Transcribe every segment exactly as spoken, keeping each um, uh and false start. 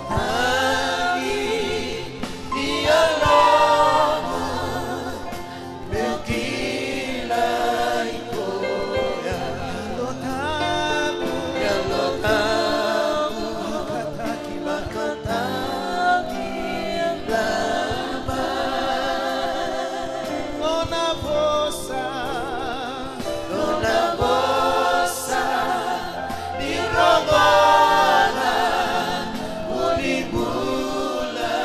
Tagi ni yaloqu, meu kilai koya. Yalo tabu, yalo tabu, vakataki, vakataki, laba. Nona vosa, nona vosa ni rogoca, mo ni bula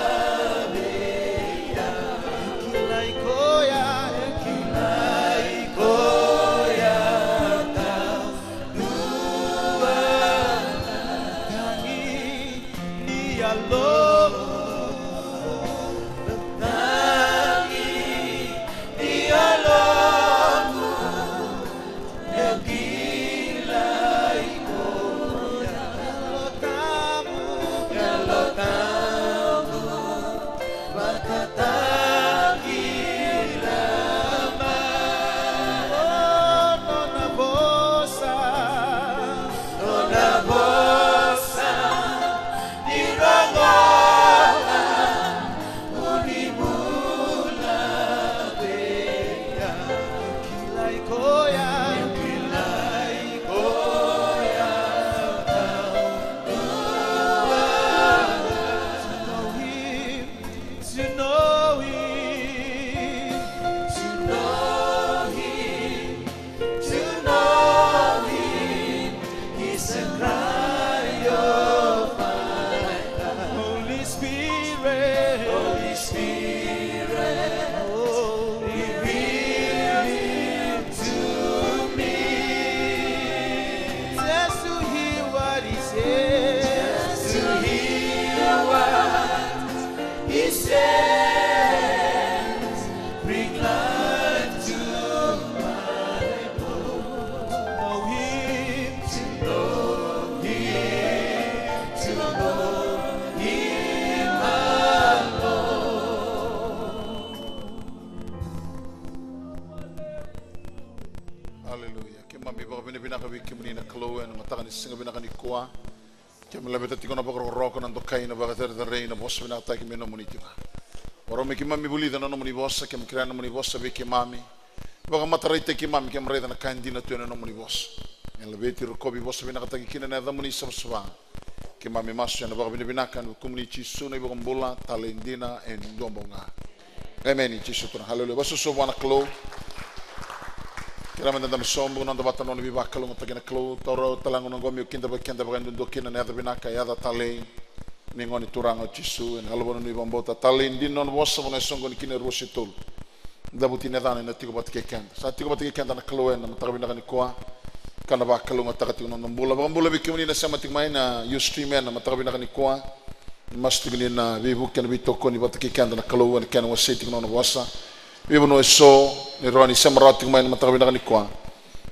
vei au. Kilai koya, kilai koya taudua. Tagi ni yaloqu, tagi ni yaloqu, meu kilai koya. Yalo tabu, yalo tabu, vakatakilama. O nona vosa, nona vosa ni rogoca, mo ni bula vei au. Kilai koya, kilai koya. To know him, to know him, to know him. To know him is a cry of my heart. Holy Spirit, Holy Spirit, oh, reveal him to me. Just to hear what he says. Just to hear what he says, bring life to my bones. To know him, to know him, to know him alone. Aleluya. Keimami vakavinavinaka vei kemuni na Kalou ena mataka ni siga vinaka nikua. Keimami laveta tiko na vakarokoroko, na dokai, na vakacerecerei, na vosa vinakataki me nomuni tiko. Vakarau me keimami vulica na nomuni vosa, keimami kerea na nomuni vosa vei keimami. Vakamataraitaki keimami, keimami raica na ka e dina tu ena nomuni vosa. Ena laveti, rokovi, vosa vinakataki kina na yacamuni savasava. Keimami masu ena vakavinavinaka ena vukumuni Jisu na iVakabula, talei dina e dua bau ga. Emeni, Jisu Turaga. Haleluya. Vasusu vua na Kalou. Kerea meda dabe sobu, noda vata na nona veivakalougatataki na Kalou. Taura tale ga na gauna oqo meu kidavaki keda vakayadudua kina na yaca vinaka, yaca talei ni Gone Turaga o Jisu, ena yalo vanua ni vakabauta. Talei dina nona vosa, vanua e soqoni kina e rua se tolu. Cavuti na yacana ena tiko vata kei keda. Sa tiko vata kei keda na Kalou ena mataka vinaka nikua. Ka na vakalougatataka tiko na noda bula. Vakabula vei kemuni na sema tiko mai ena Ustream ena mataka vinaka nikua. Masu tiko ni na veivuke, na veitokoni vata kei keda na Kalou ena kena wasei tiko na nona vosa. Veivanua eso ni rawa ni sema rawa tiko mai na mataka vinaka nikua.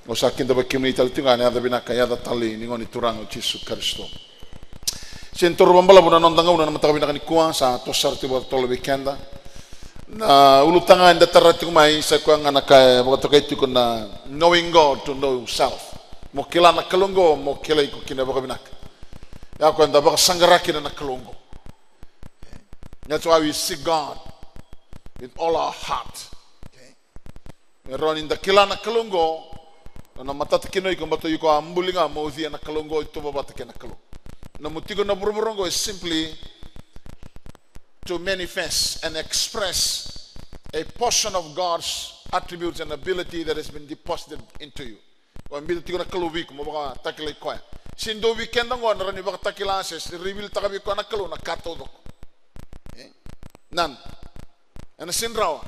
Au sa kidavaki kemuni tale tiko ga ena yaca vinaka, yaca talei ni Gone Turaga o Jisu Karisito. Sega ni toro vakabalavu na noda gauna na mataka vinaka nikua, sa toso sara tiko vakatotolo vei keda. Na ulutaga eda tara tiko mai sa koya ga na ka e vakatokai tiko na knowing God to know self. Mo kila na Kalou oqo, mo kila iko kina vakavinaka. Ya koya eda vakasaqara kina na Kalou oqo. That's why we seek God with all our heart. Okay? Me rawa ni da kila na Kalou oqo, na matata kina o iko, baleta o iko a buli ga mo ucuya na Kalou oqo, itovo vata kei na Kalou. Nomu tiko na vuravura oqo is simply to manifest and express a portion of God's attributes and ability that has been deposited into you. Koya e biuta tiko na Kalou vei iko mo vakatakilai koya. Sega ni dua vei keda oqo ena rawa ni vakatakila se, se reveal-taka vei koya na Kalou na ka taucoko. E? None. Ena sega ni rawa.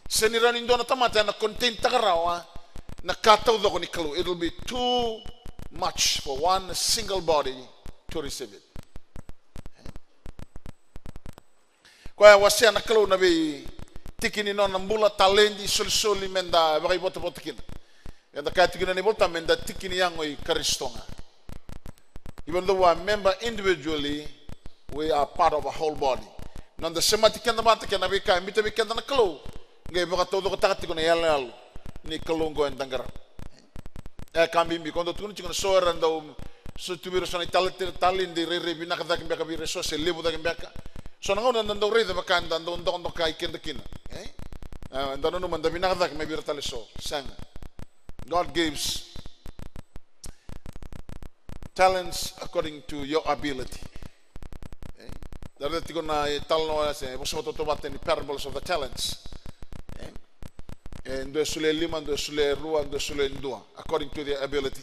Sega ni rawa ni dua na tamata ena contain-taka rawa na ka taucoko ni Kalou. It'll be too much for one single body to receive it. Koya e wasea na Kalou na veitiki ni nona bula, taledi, solisoli, meda vakaivotavota kina. Eda kaya tiko na iVolatabu, meda tiki ni yago i Karisito ga. Even though we are member individually, we are part of a whole body. Noda semati keda vata kei na veika e biuta vei keda na Kalou, qai vakataucokotaka tiko na iyaloyalo ni Kalou oqo eda qarava. E ka bibi, ko dau tukuna tiko na so era dau So tu vei ira so na italenti, taledi rairai vinaka cake beka vei ira eso, se levu cake beka. So na gauna da dau raica vaka da dau dokadokai keda kina, e? E, da nanuma da vinaka cake mai vei ira tale eso. Sega. God gives talents according to your ability. E? Da raica tiko na italanoa se vosavosavata ni parables of the talents. E? E dua e solia e lima, dua e solia e rua, dua e solia e dua, according to their ability.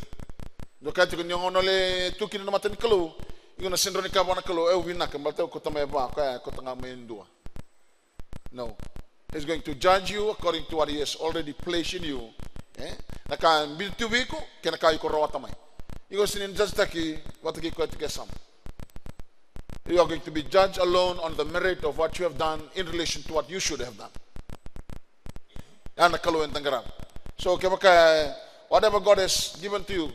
Dua kaya tiko ni o gauna o le tu kina na mata ni Kalou, iko na sega ni kaya vua na Kalou, e, au vinaka, baleta au kauta mai e va, o koya e kauta ga mai e dua. No. He's going to judge you according to what he has already placed in you. E? Na ka biuta tu vei iko kei na ka iko rawata mai. Iko sega ni judgetaki vata kei koya tiko e yasamu. You are going to be judged alone on the merit of what you have done in relation to what you should have done. Ya na Kalou eda qarava. So kevaka, e, whatever God has given to you,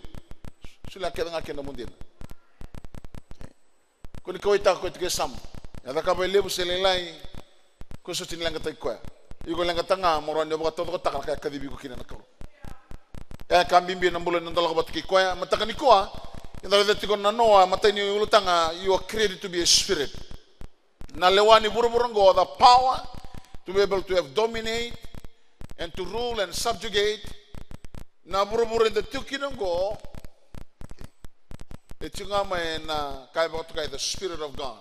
solia kece ga kina mo dina. Ko ni kauaitaka koya tiko e yasamu. E cakava e levu se lailai, ko soti ni leqataki koya. Iko leqataka ga mo rawa ni o vakataucokotaka na ka e kacivi iko kina na Kalou. E ka bibi na bula ni noda lako vata kei koya. Mataka nikua, eda raica tiko na noa, matai ni ulutaga, you are created to be a spirit. Na lewa ni vuravura oqo, the power to be able to have dominate and to rule and subjugate. Na vuravura eda tu kina oqo, e tiko ga mai na ka e vakatokai the Spirit of God,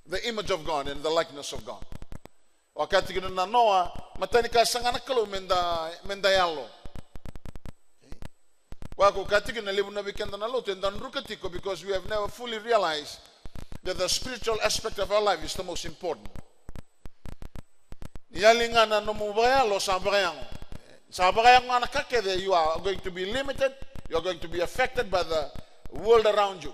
the image of God and the likeness of God. Vakatokai tiko na noa, matai ni ka saga na Kalou me da, me da yalo. Vakatokai tiko na levu na vei keda na lotu eda druka tiko, because we have never fully realized that the spiritual aspect of our life is the most important. Ni yali ga na nomu vakayalo sa vakayago. Sa vakayago ga na ka kece, you are going to be limited, you are going to be affected by the world around you.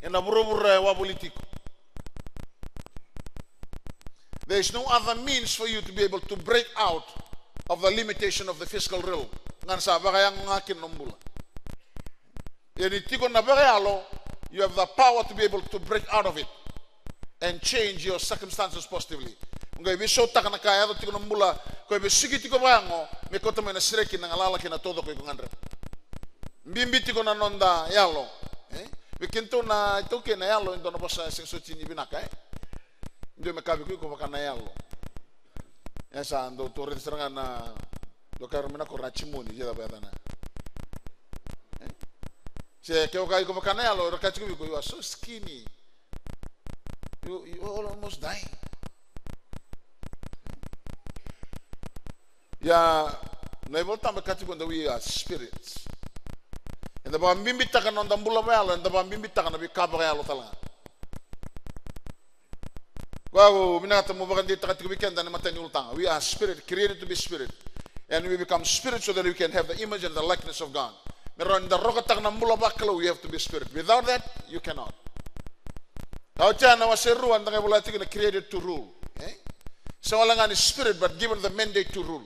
E na vuravura e wavoliti iko. There is no other means for you to be able to break out of the limitation of the physical realm. Ga ni sa vakayago ga kina nomu bula. Ia ni tiko na vakayalo, you have the power to be able to break out of it and change your circumstances positively. Mo qai veisautaka na ka e yaco tiko na bula, ko e vesuki tiko vakayago, me kauta mai na sereki, na galala kei na taucoko iko gadreva. Bibi tiko na noda yalo, e? Vei kedatou na iTaukei na yalo e dua na vosa e sega soti ni vinaka, e? Dua me kaya vei iko, iko vaka na yalo. E sa dau tou raica sara ga na, dau kaya mai na koro na jimoni, ia cava e yacana. E? Se kevaka iko vaka na yalo, era kaya tiko vei iko, you are so skinny. You, you almost dying. Ia, na iVolatabu e kaya tiko da we are spirits. Eda vakabibitaka na noda bula vakayalo, eda vakabibitaka na veika vakayalo tale ga. Koya au vinakata meu vakadeitaka tiko vei keda ena imatai ni ulutaga. We are spirit, created to be spirit. And we become spirit so that we can have the image and the likeness of God. Me rawa ni da rokataka na bula vakalou, you have to be spirit. Without that, you cannot. Oti ya na wase rua, da qai vola tiko na created to rule. E? Sega wale ga ni spirit, but given the mandate to rule.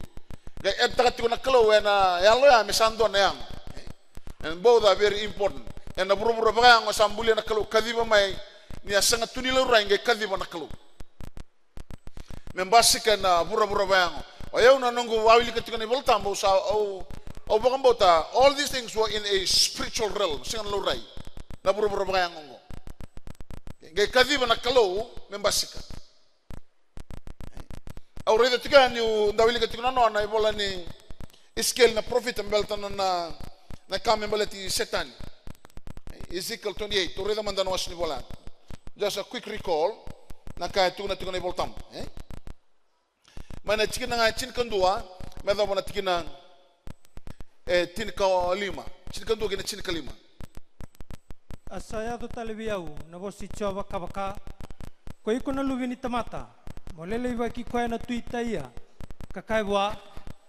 Qai editaka tiko na Kalou ena yalo ya me sa dua na yago. E? And both are very important. Ena vuravura vakayago sa bulia na Kalou, kaciva mai, ni a sega tu ni laurai, qai kaciva na Kalou. Me basika ena vuravura vakayago. O yau na noqu a wilika tiko na iVolatabu, au sa, au, au vakabauta, all these things were in a spiritual realm, sega na laurai. Na vuravura vakayago oqo. Qai kaciva na Kalou me basika. Au raica tiko yani, au dau wilika tiko na nona ivola ni Isikeli na parofita me baleta na, na, na ka me baleti Setani. Ezekiel twenty-eight, au raica mada na wase ni vola. Just a quick recall, na ka e tukuna tiko na iVolatabu, e? Mai na tikina ga e tinikadua me yacova na tikina e tinikalima. Tinikadua kei na tinikalima. A sa yaco tale vei au na vosa i Jiova ka vaka, ko iko na luve ni tamata, mo leleivaki koya na tui Taia, ka kaya vua,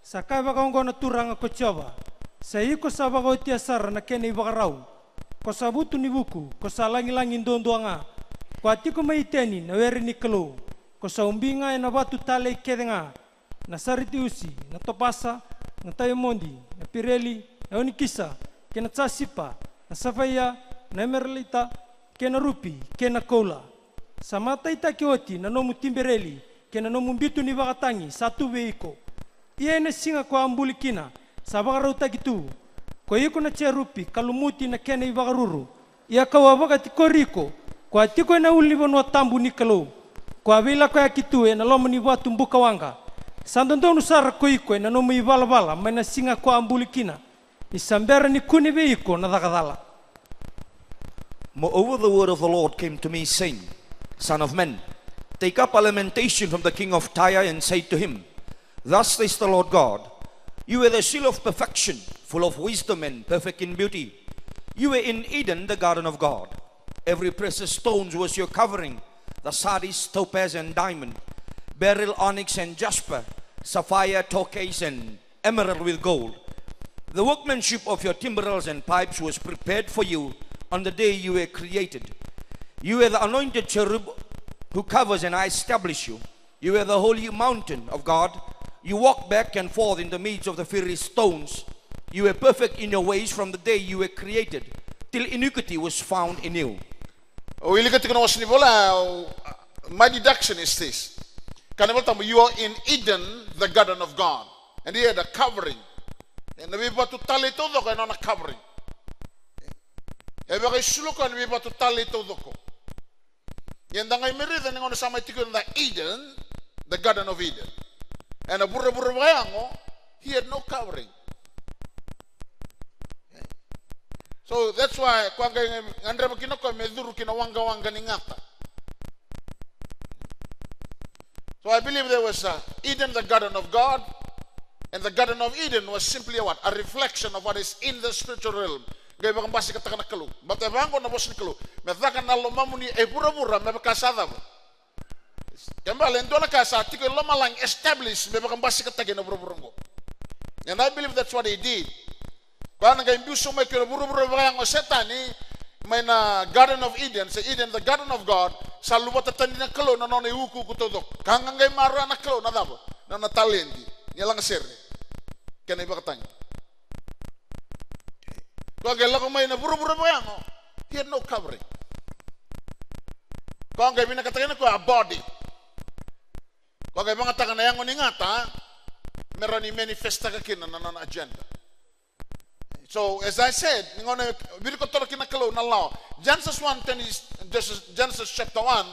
sa kaya vakaoqo na Turaga ko Jiova, sa iko sa vakaotia sara na kena ivakarau, ko sa vutu ni vuku, ko sa lagilagi duadua ga, ko a tiko mai Iteni na were ni Kalou, ko sa ubi ga ena vatu talei kece ga, na saritiusi, na topasa, na taimodi, na pireli, na onikisa, kei na jasipa, na safaia, na emeralita, kei na rupi, kei na koula. Sa mataitaki oti na nomu tibereli, kei na nomu bitu ni vakatagi sa tu vei iko. Ia ena siga ko a buli kina, sa vakarautaki tu, Ko iko na jerupi, ka lumuti na kena ivakaruru, ia kau a vakatikori iko. Ko a tiko ena ulunivanua tabu ni Kalou. Ko a veilakoyaki tu ena loma ni vatu bukawaqa. Sa dodonu sara ko iko ena nomu ivalavala mai na siga ko a buli kina, ni sa bera ni kune vei iko na caka cala. Moreover, the word of the Lord came to me, saying, Son of man, take up a lamentation from the king of Tyre, and say to him, Thus says the Lord God, You were the seal of perfection, full of wisdom and perfect in beauty. You were in Eden, the garden of God. Every precious stone was your covering, the sardius, topaz, and diamond, beryl, onyx, and jasper, sapphire, turquoise, and emerald with gold. The workmanship of your timbrels and pipes was prepared for you on the day you were created. You were the anointed cherub who covers, and I establish you. You were the holy mountain of God. You walked back and forth in the midst of the fiery stones. You were perfect in your ways from the day you were created, till iniquity was found in you. Au wilika tiko na wasa ni vola, au, my deduction is this. Kaya na iVolatabu, you are in Eden, the garden of God. And he had a covering. E na veivatu talei taucoko e nona covering. E vakaisulu koya na veivatu talei taucoko. Ia da qai mai raica ni gauna sa mai tiko ena Eden, the garden of Eden. E na vuravura vakayago, he had no covering. So that's why koya qai gadreva kina koya me curu ki na waqawaqa ni gata. So I believe there was, uh, Eden, the garden of God, and the garden of Eden was simply a what? A reflection of what is in the spiritual realm. Qai vakabasikataka na Kalou. Baleta e vaqo na vosa ni Kalou. Me caka na lomamuni e vuravura me vaka sa cava? Ke bale e dua na ka sa tiko e lomalagi, establish, me vakabasikataki na vuravura oqo. And I believe that's what he did. Koya na qai biu sobu mai ki na vuravura vakayago o Setani, mai na Garden of Eden, se Eden, the Garden of God, sa luvata tani na Kalou na nona iukuuku taucoko. Ka ga qai maroroya na Kalou na cava? Na nona taledi, ni lagasere kei na ivakatagi. Koya qai lako mai na vuravura vakayago, he had no covering. Koya qai vinakataka kina o koya a body. Koya qai vagataka na yago ni gata me rawa ni manifestaka kina na nona agenda. So, as I said, ni gauna e virikotora kina na Kalou na lawa. Genesis one twenty, Genesis, Genesis chapter one,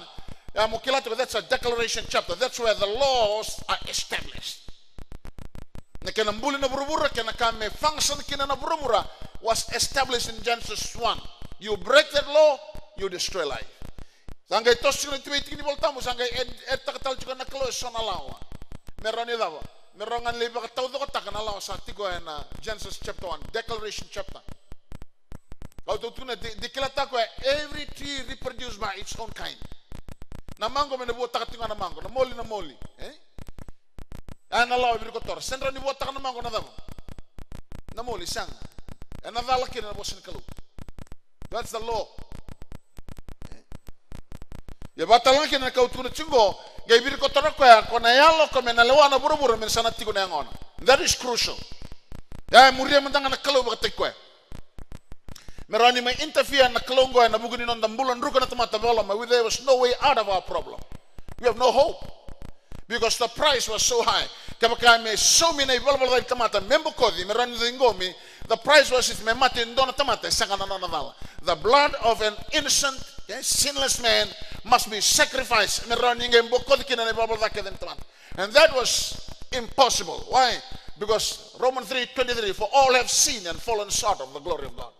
e, mo kila tiko, that's a declaration chapter. That's where the laws are established. Na kena buli na vuravura, kei na ka me function kina na vuravura was established in Genesis one. You break that law, you destroy life. Sa qai toso tiko na tivei tiki ni Volatabu, sa qai add, add taka tale tiko na Kalou e so na lawa. Me rawa ni cava? Me rawa ga ni lai vakataucokotaka na lawa sa tiko ena Genesis chapter one, declaration chapter. Au tukuna, de, de kilataka o koya, every tree reproduce by its own kind. Na maqo me na vuataka tiko ga na maqo, na moli, na moli, e? A na lawa e virikotora. Sega ni rawa ni vuataka na maqo na cava? Na moli, sega. Ena cala kina na vosa ni Kalou. That's the law. Ia vaka tale ga kina na ka au tukuna tiko qo, qai virikotora o koya, ko na yalo, ko me na lewa na vuravura, me na sa na tiko na yagona. That is crucial. Ia e muria mada ga na Kalou vakataki koya. Me rawa ni mai interfere na Kalou qo ena vuku ni noda bula druka na tamata vakaloloma. There was no way out of our problem. We have no hope. Because the price was so high. Kevaka me saumi na ivalavala ca ni tamata me bokoci, me rawa ni ciqomi, the price was, me mate e dua na tamata e sega na nona cala. The blood of an innocent, okay, sinless man must be sacrificed. Me rawa ni qai bokoci kina na ivalavala ca kece ni tamata. And that was impossible. Why? Because Romans three twenty-three, for all have sinned and fallen short of the glory of God.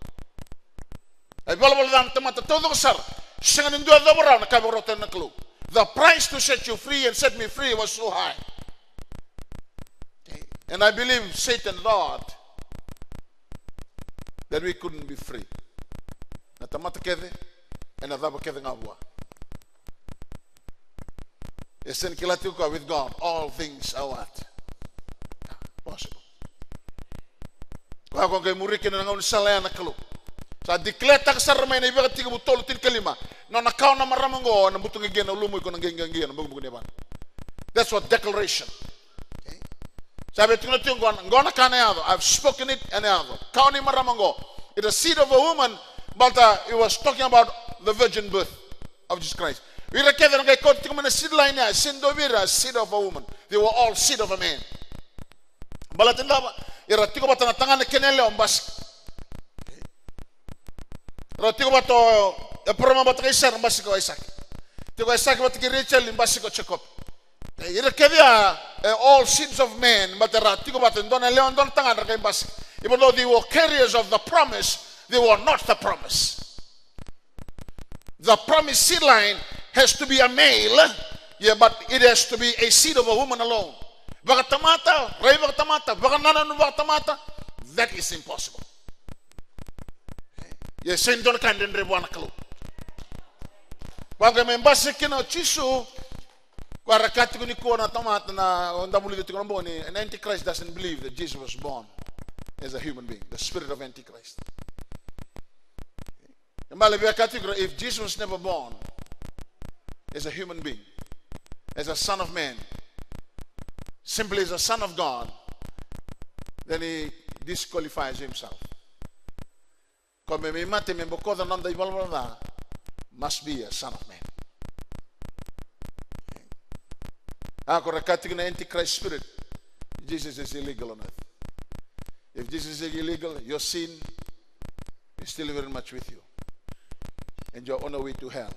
E ivalavala ca na tamata taucoko sara, sega ni dua e yacova rawa na ka e vakarau tale na Kalou. The price to set you free and set me free was so high. And I believe Satan thought that we couldn't be free. Na tamata kece, ena cava kece ga vua. E sega ni kila tiko o koya, with God all things are what? Possible. Koya ko qai muri kina na gaunisala ya na Kalou. Sa declare taka sara mai na iVakatekivu tolu tinikalima. Nona kawa na marama oqo, ena butuqiqi na ulumui, ko na qiqiqi na bukubuku ni yavana. That's what declaration. Okay? Sa via tukuna tiko qo, qo na ka na yaco. I've spoken it, ena yaco. Kawa ni marama oqo. It's a seed of a woman, but, uh, he was talking about the virgin birth of Jesus Christ. Vei ira kece era qai kauta tiko mai na seed line ya, sega ni dua vei ira seed of a woman. They were all seed of a man. Baleta ni cava? Era tiko vata na tagane kei na yalewa basika. Rau tiko vata o Eparama vata kei Sera, basika o Aisake. Tiko o Aisake vata kei Rachel, basika o Jacob. E, ira kece ya, e, all seeds of man, baleta ra tiko vata e dua na yalewa, dua na tagane, ra qai basika. Even though they were carriers of the promise, they were not the promise. The promised seed line has to be a male, yeah, but it has to be a seed of a woman alone. Vakatamata, rai vakatamata, vakanananu vakatamata, that is impossible. Ia e sega ni dua na ka e dredre vua na Kalou. Vaqo me basika kina o Jisu, ko a ra kaya tiko nikua na tamata na, o da vulica tiko na bogi, an antichrist doesn't believe that Jesus was born as a human being, the spirit of antichrist. E bale via kaya tiko, if Jesus was never born as a human being, as a son of man, simply as a son of God, then he disqualifies himself. Ko me mai mate me bokoca na noda ivalavala ca must be a son of man. A ko ra kaya tiko na antichrist spirit, Jesus is illegal on earth. If Jesus is illegal, your sin is still very much with you. And you're on your way to hell.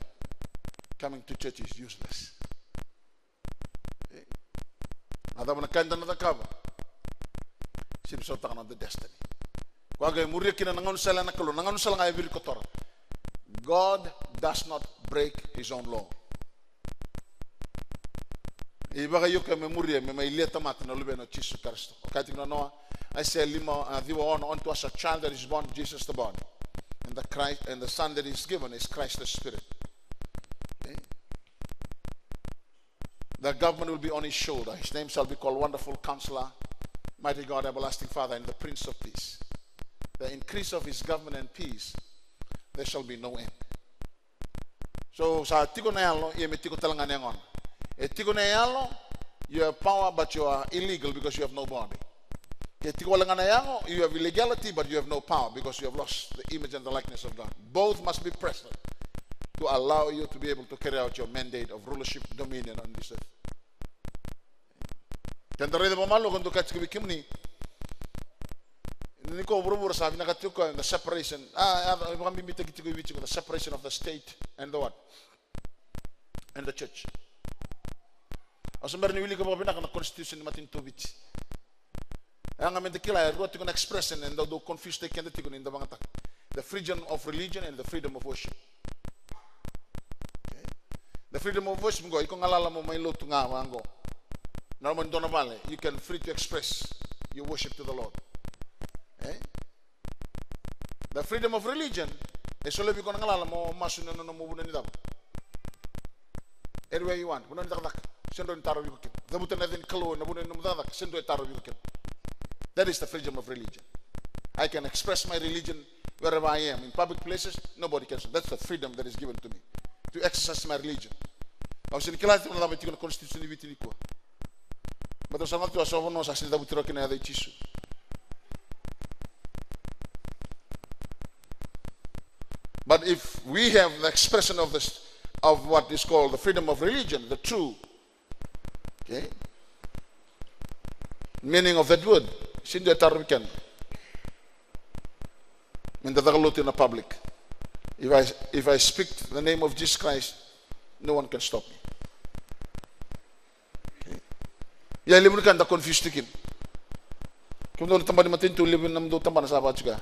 Coming to church is useless. E? A cava na ka eda na cakava? Sega ni sotava na noda destiny. Koya ga e muria kina na gaunisala na Kalou, na gaunisala ga e virikotora. God does not break his own law. E vakaio ke me muria, me mai lia tamata na luvena o Jisu Karisito. O kaya tiko na Noa, Aisea lima, a, ciwa ono, unto us a child that is born, Jesus the born. And the Christ, and the son that is given is Christ the Spirit. Okay? The government will be on his shoulder. His name shall be called Wonderful Counselor, Mighty God, Everlasting Father, and the Prince of Peace. The increase of his government and peace, there shall be no end. So sa tiko na yalo, ia me tiko tale ga na yagona. E tiko na yalo, you have power but you are illegal because you have no body. Ke tiko wale ga na yago, you have illegality but you have no power because you have lost the image and the likeness of God. Both must be present to allow you to be able to carry out your mandate of rulership, dominion on this earth. Ke da raica vakamalua, ko dou kaya tiko vei kemuni, ni ko vuravura sa vinakata tiko the separation. A, a, vakabibitaki tiko i Viti tiko the separation of the state and the what? And the church. Au sa bera ni wilika vakavinaka na constitution ni matanitu o Viti. E yaga me da kila e rua tiko na expression e dau dau confuse taki keda tiko ni da vagataka. The freedom of religion and the freedom of worship. Okay. The freedom of worship qo, iko galala mo mai lotu ga vaqo. Na loma ni dua na vale, you can free to express your worship to the Lord. Eh? The freedom of religion, e solia vei iko na galala mo masu ena nomu vanua ni cava? Anywhere you want, vanua ni cakacaka. Se dua e tarovi iko kina. Cavuta na yaca ni Kalou ena vanua ni nomu cakacaka, se dua e tarovi iko kina. That is the freedom of religion. I can express my religion wherever I am, in public places, nobody can. That's the freedom that is given to me to exercise my religion. Au sega ni kila tiko na cava e tiko na constitution ni Viti nikua. Baleta au sa gole tu, au sa vanua sa sega ni cavuti rawa kina na yaca i Jisu. But if we have the expression of this, of what is called the freedom of religion, the true, okay, meaning of that word, se dua e tarovi keda me da caka lotu ena public. If I, if I speak the name of Jesus Christ, no one can stop me. Ia e levu ni ka da confuse tiko kina. Kemudou na tabana ni matanitu, levu na nomudou tabana sa vaka tiko ya.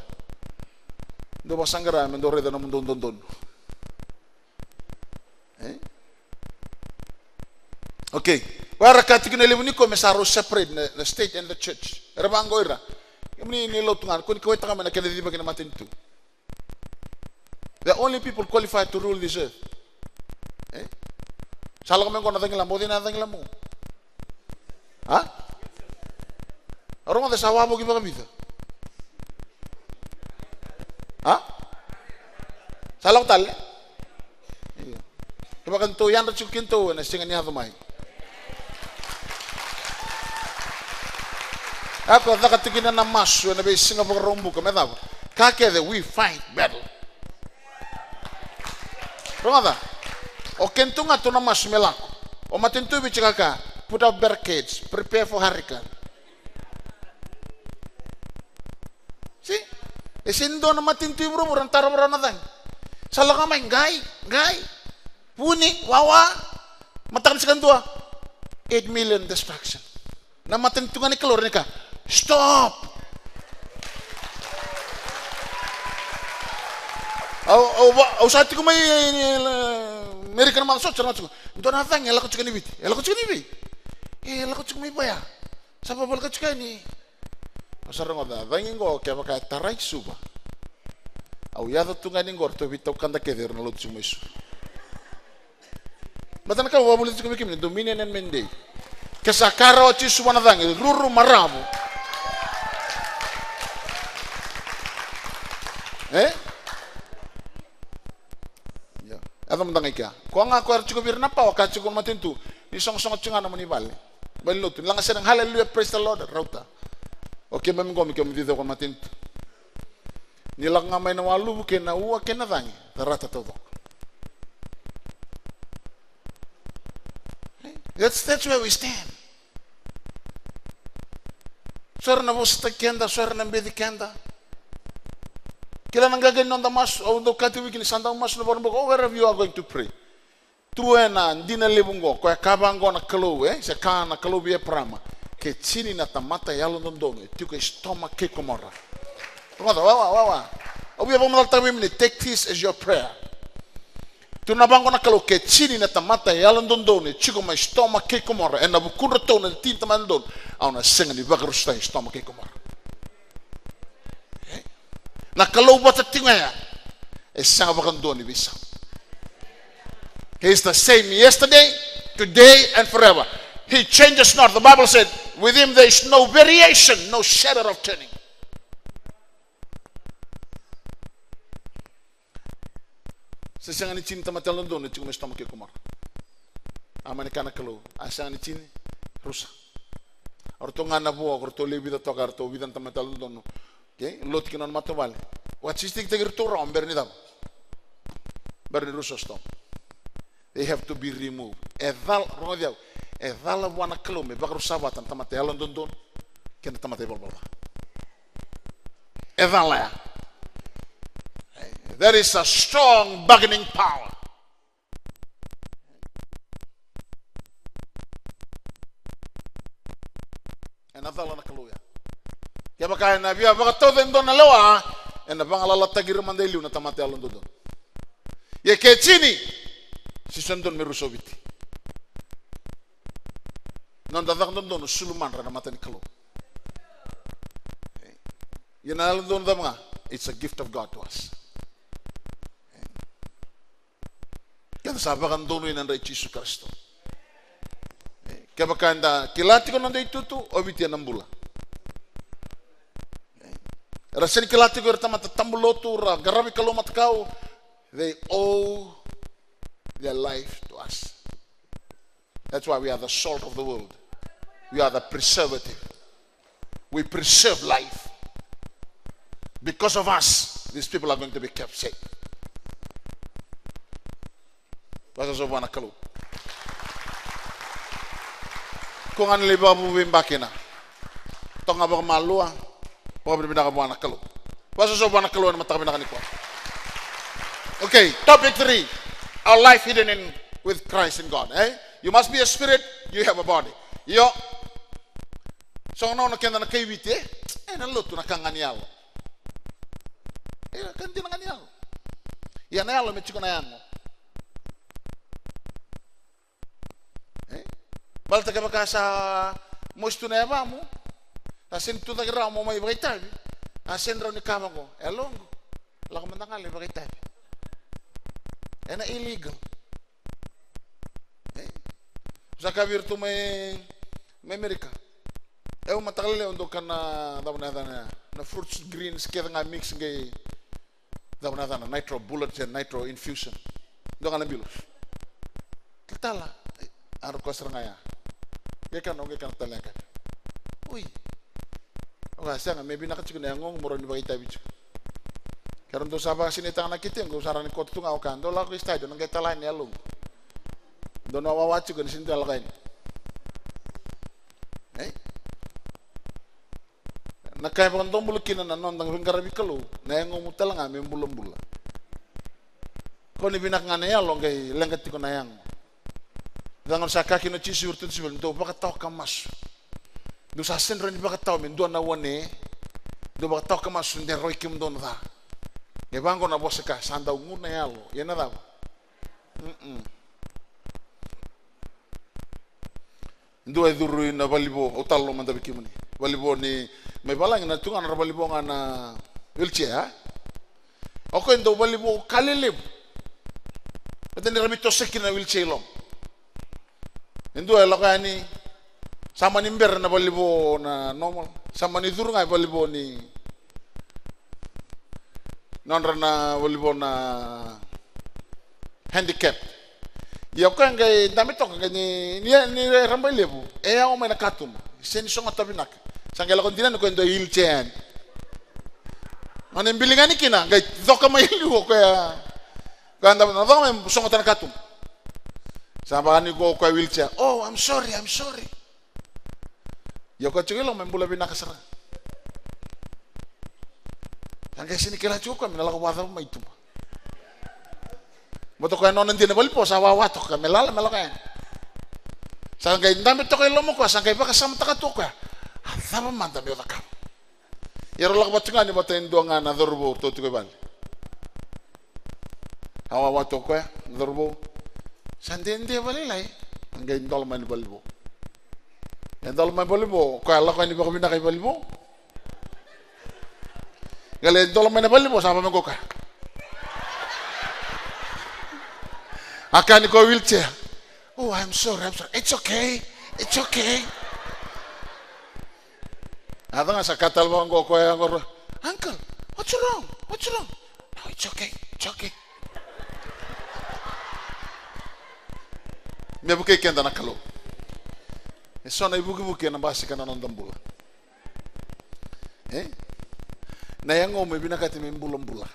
Dou vakasaqara me dou raica na nomudou dodonu. Eh? Okay. Vaka era kaya tiko na levu nikua me sa rau separate na, na state and the church. Era vaqo ira. Kemuni ni lotu ga, ko ni kauaitaka mai na kena cicivaki na matanitu. The only people qualified to rule this earth. Eh? Sa lako mai qo na cagilaba, o cei na cagilaba? A? Au rogoca sa wavoki vakavica? A? Sa lako tale? Io. Kevaka ni tou yadra tiko kina tou ena sega ni yaco mai. A ko caka tiko kina na masu ena veisiga Vakaraubuka me cava? Ka kece, we fight battle. Rogoca. O keda tu ga tou na masu me lako. O matanitu e vei tiko ka, put up barricades, prepare for hurricane. Si? E sega ni dua na matanitu i vuravura na tarova rawa na cagi. Sa lako mai qai, qai. Vuni, wawa. Mataka ni siga dua. Eight million destruction. Na matanitu ga ni Kalou e rawa ni kaya, stop. Au, au, au sa tiko mai, e, Amerika na macawa sa oti, sa na tiko. Dua na cagi e lako tiko ni Viti. E lako tiko ni vei? E lako tiko mai Vaya. Sa vavalaka tiko yani. Au sa rogoca, cagi qo kevaka e tarai Suva, au yaco tu ga ni qo, ratou veitaukada kece ira na lotu tiko mai Suva. Baleta na ka au vakavulica tiko vei kemuni, Dominion and Mandate. Ke sa ka rawa tiko Suva na cagi, ruru, maravu. E? Ia. Yaco mada ga i kea. Koya ga ko era tiko vei ira na pawa, ka tiko na matanitu. Ni sogosogo tiko ga na nomuni vale. Vale ni lotu. Ni laga sere ga, hallelujah, praise the Lord, rauta. O keimami qo me keimami cici ko na matanitu. Ni lako ga mai na waluvu kei na ua kei na cagi, carata taucoko. That's, that's where we stand. So era na vosataki keda, so era na beci keda. Kila na qaqa ni noda masu, au dau kaya tiko vei kemuni, ni sa dau masu na Vakaraubuka, oh, wherever you are going to pray. Tu ena dina levu qo, koya e kaya vaqo na Kalou, e? Se kaya na Kalou vei Eparama, ke tini na tamata yalododonu e tiko e Sotoma kei Komora. Rogoca, wawa, wawa. Au via vakamacalataka vei kemuni, take this as your prayer. Tukuna vaqo na Kalou, ke tini na tamata yalododonu e tiko mai Sotoma kei Komora, ena vukudratou na tini tamata yalododonu, au na sega ni vakarusai Sotoma kei Komora. E? Na Kalou vata tiko ya, e sega vakadua ni veisau. He is the same yesterday, today, and forever. He changes not. The Bible said, with him there is no variation, no shadow of turning. Se sega ni tini tamata yalododonu e tiko mai Sotoma kei Komora. A mani kaya na Kalou, a sega ni tini, rusa. O ratou ga na vo, o ratou lewe vica toka, o ratou vica na tamata yalododonu. Okay? Loti ki na nona matavuvale. Vakatikitikitaki iratou rawa, bera ni cava? Bera ni rusa o Sotoma. They have to be removed. E cala, rogoci au. E cala vua na Kalou me vakarusa vata na tamata yalododonu kei na tamata ivalavala ca. E cala ya. There is a strong bargaining power. Ena cala na Kalou ya. Kevaka ena via vakatauca e dua na lewa, ena vagalalataki ira mada e liu na tamata yalododonu. Ia ke tini, sega ni dodonu me rusa o Viti. Noda caka dodonu, sulu madra na mata ni Kalou. Ia na yalododonu cava ga, it's a gift of God to us. Keda sa vakadonui na dra i Jisu Karisito. Kevaka eda kila tiko na noda itutu, o Viti ena bula. Era sega ni kila tiko ira tamata tabu lotu, ra qaravi Kalou matakau, they owe their life to us. That's why we are the salt of the world. We are the preservative. We preserve life. Because of us, these people are going to be kept safe. Vakasoso vua na Kalou. Ko ga na lai vakavuveibakina. Toka ga vakamalua. Vakavinavinaka vua na Kalou. Vakasoso vua na Kalou ena mataka vinaka nikua. Okay, topic three. Our life hidden in, with Christ in God, eh? You must be a spirit, you have a body. Io. So na gauna keda na kai Viti, eh? Eh, na lotu na ka ga ni yalo. Eh, na ka dina ga ni yalo. Ia na yalo me tiko na yago. Eh? Baleta kevaka sa mosi tu na yavamu, sa sega ni tucake rawa mo mai vakaitavi, sa sega ni rawa ni kaya vaqo, e yaloqu, lako mada ga lai vakaitavi. Ena illegal. Eh? Sa kaya vei iratou mai, mai Amerika. E, au mataka lailai au dau kana, cava na yacana, na fruits, greens kece ga mix qai, cava na yacana, nitro bullet se nitro infusion. Dua ga na bilo. Talatala. Ai, a rau koya sara ga ya. Qai kana, au qai kana tale ga. Ui. Au kaya sega, me vinaka tiko na yagoqu mo rawa ni vakaitavi tiko. Ke ratou sa vakasinaitaka na kete qo, au sa rawa ni koto tu ga, au kaya dou lako i stage, au na qai tala yani na yaloqu. Dou na wawa tiko, ni sega ni dua e lako yani. Ei? Na ka e vakadomobula kina na noda veiqaravi Kalou, na yagomu tale ga me bulabula. Kau ni vinaka ga na yalo qai leqa tiko na yago. Cagona sa kaya kina o Jisu vei iratou na disipeli, dou vakatawa ka masu. Dou sa sega ni vakatawa me dua na wane. Dou vakatawa ka masu de rawai kemudou na ca. E vaqo na vosa ka sa dau gu na yalo. Ia na cava? Mm-mm. Dua e curu ina valivo, au talo mada vei kemuni. Valivo ni mai valagi na tugana ra valivo ga na wheelchair, a? O koya e dau valivo ka lelevu. Baleta ni ra veitosoyaki na wheelchair i loma. E dua e lako yani, sa mani bera na valivo na normal, sa mani curu ga e valivo ni nodra na valivo na handicap. Ia o koya qai dabe toka, qai ni, ni, ni raba i levu, e yawa mai na katuba. Sega ni sogota vinaka. Sa qai lako dina yani o koya e dua e wheelchair yani. Nona e bili ga yani kina, qai coka mai liu o koya. Qai dabe, na coka mai sogota na katuba. Sa vaka ni ko o koya wheelchair. "Oh, I'm sorry, I'm sorry." Ia o koya tiko i loma e bula vinaka sara. Sa qai sega ni kila tiko o koya me na lako vakacava mai tuba. Baleta o koya nona dina valivo sa wawa toka me lala me lako yani. Sa qai dabe toka i loma o koya, sa qai vakasamataka tu o koya, "A cava mada meu cakava?" Ia rau lako vata ga yani vata e dua ga na cauravou ratou tiko i vale. A wawa toka o koya na cauravou. Sa dede vakalailai. A qai dola mai na valivo. E dola mai valivo, o koya lako yani vakavinaka i valivo. Qai lai dola mai na valivo, sa vaka me qo o koya. A kaya ni koya wheelchair. "Oh, I'm sorry, I'm sorry." "It's okay, it's okay." A caka ga sa kaya tale vaka qo o koya qori, "Uncle, what's wrong? What's wrong?" "No, it's okay, it's okay." Me vukei keda na Kalou. E so na ivukivuki ena basika na noda bula. E? Na yagomu e vinakati me bulabula.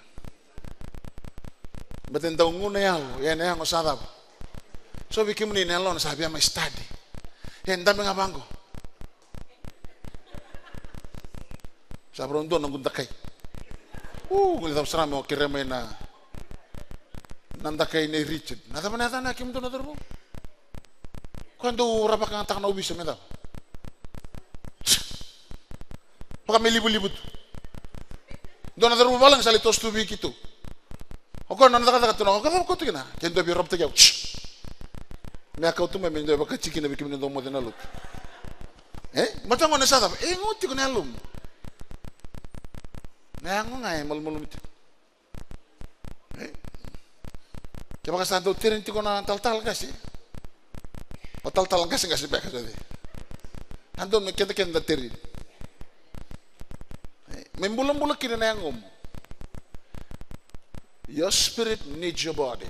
Baleta e dau gu na yalo, ia na yago sa cava? So vei kemuni na yalona sa via mai study. E dabe ga vaqo. Sa varau dua na noqu dakai. U, qo ni cava sara me o kerea mai na, na dakai nei Richard. Na cava na yacana kemudou na cauravou? Koya dau ra vakayagataka na ovisa me cava? Vaka me livaliva tu. Dua na cauravou valagi sa lai toso tu vei keitou. O koya nona cakacaka tu na, o koya cava koya tu kina? Ke dua via ropitaki au. Me a kau tu mai me dua e vakatiki kina vei kemuni dou moce na lotu. E? Mata gona sa cava? E, gu tiko na yalomu. Na yago ga e malumalumu tiko. E? Kevaka sa dau tereni tiko na talatala qase. O talatala qaseqase beka sa cei. Sa dau me kedakeda da tereni. E? Me bulabula kina na yagomu. Your spirit needs your body.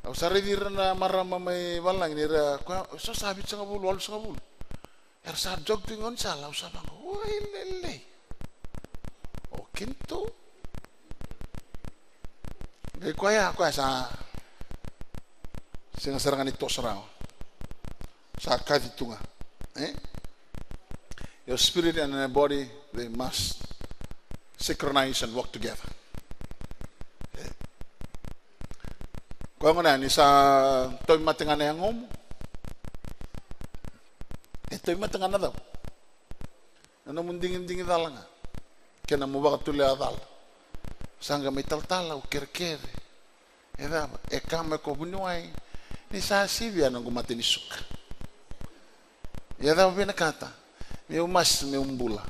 Au sa raici ira na marama mai valagi ni ra, koya, so sa vitusagavulu, walusagavulu. Era sa jog tu i gaunisala, au sa vaqo, oi lelei. O keitou. Qai koya, koya sa sega sara ga ni toso rawa. Sa kaci tu ga. E? Your spirit and your body, they must synchronize and work together. E? Koya gona ni sa tauvimate ga na yagomu. E tauvimate ga na cava? Na nomu digidigi cala ga kei na nomu vakatulewa cala. Sa qai mai talatala, au kerekere. E cava? E kama ko vuniwai ni sa sivia na noqu mata ni suka. E cava vinakata? Meu masu, meu bula.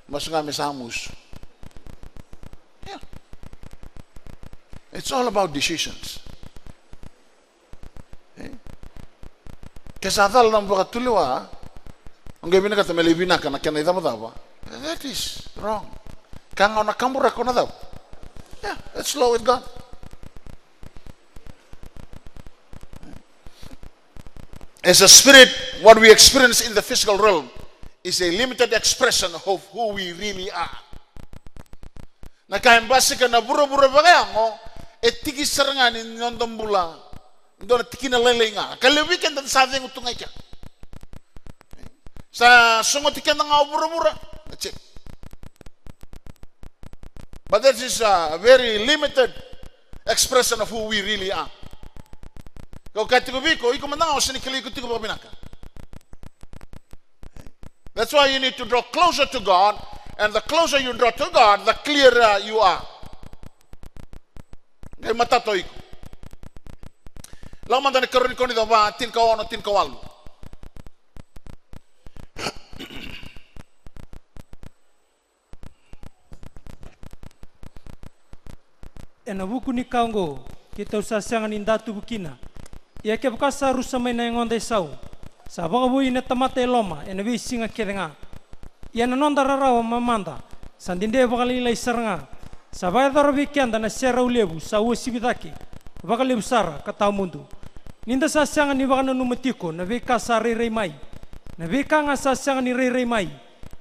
Masu ga me sa musu. Yeah. It's all about decisions. E? Ke sa cala na nomu vakatulewa, o qai vinakata me lai vinaka na kena icavacava. That is wrong. Ka ga o na kaburaka o na cava? Yeah, that's law with God. As a spirit, what we experience in the physical realm is a limited expression of who we really are. Na ka e basika na vuravura vakayago, e tiki sara ga ni noda bula. Dua na tikina lailai ga. Ka levu vei keda sa cegu tu ga i kea. Sa sogoti keda ga o vuravura. That's it. But that is a very limited expression of who we really are. Kau kaya tiko vei iko, iko mada ga o sega ni kilai iko tiko vakavinaka. That's why you need to draw closer to God, and the closer you draw to God, the clearer you are. Qai matata o iko. Lako mada na ikarua ni Korinica va, tinikaono, tinikawalu. Ena vuku ni ka oqo, keitou sa sega ni datuvu kina. Ia kevaka sa rusa mai na yagoda e sau, sa vakavoui na tamata e loma ena veisiga kece ga. Ia na noda rarawa mamada sa dede vakalailai sara ga. Sa vakayacora vei keda na serau levu sa uasivi cake vakalevu sara ka tawa mudu. Ni da sa sega ni vakananuma tiko na veika sa rairai mai, na veika ga sa sega ni rairai mai,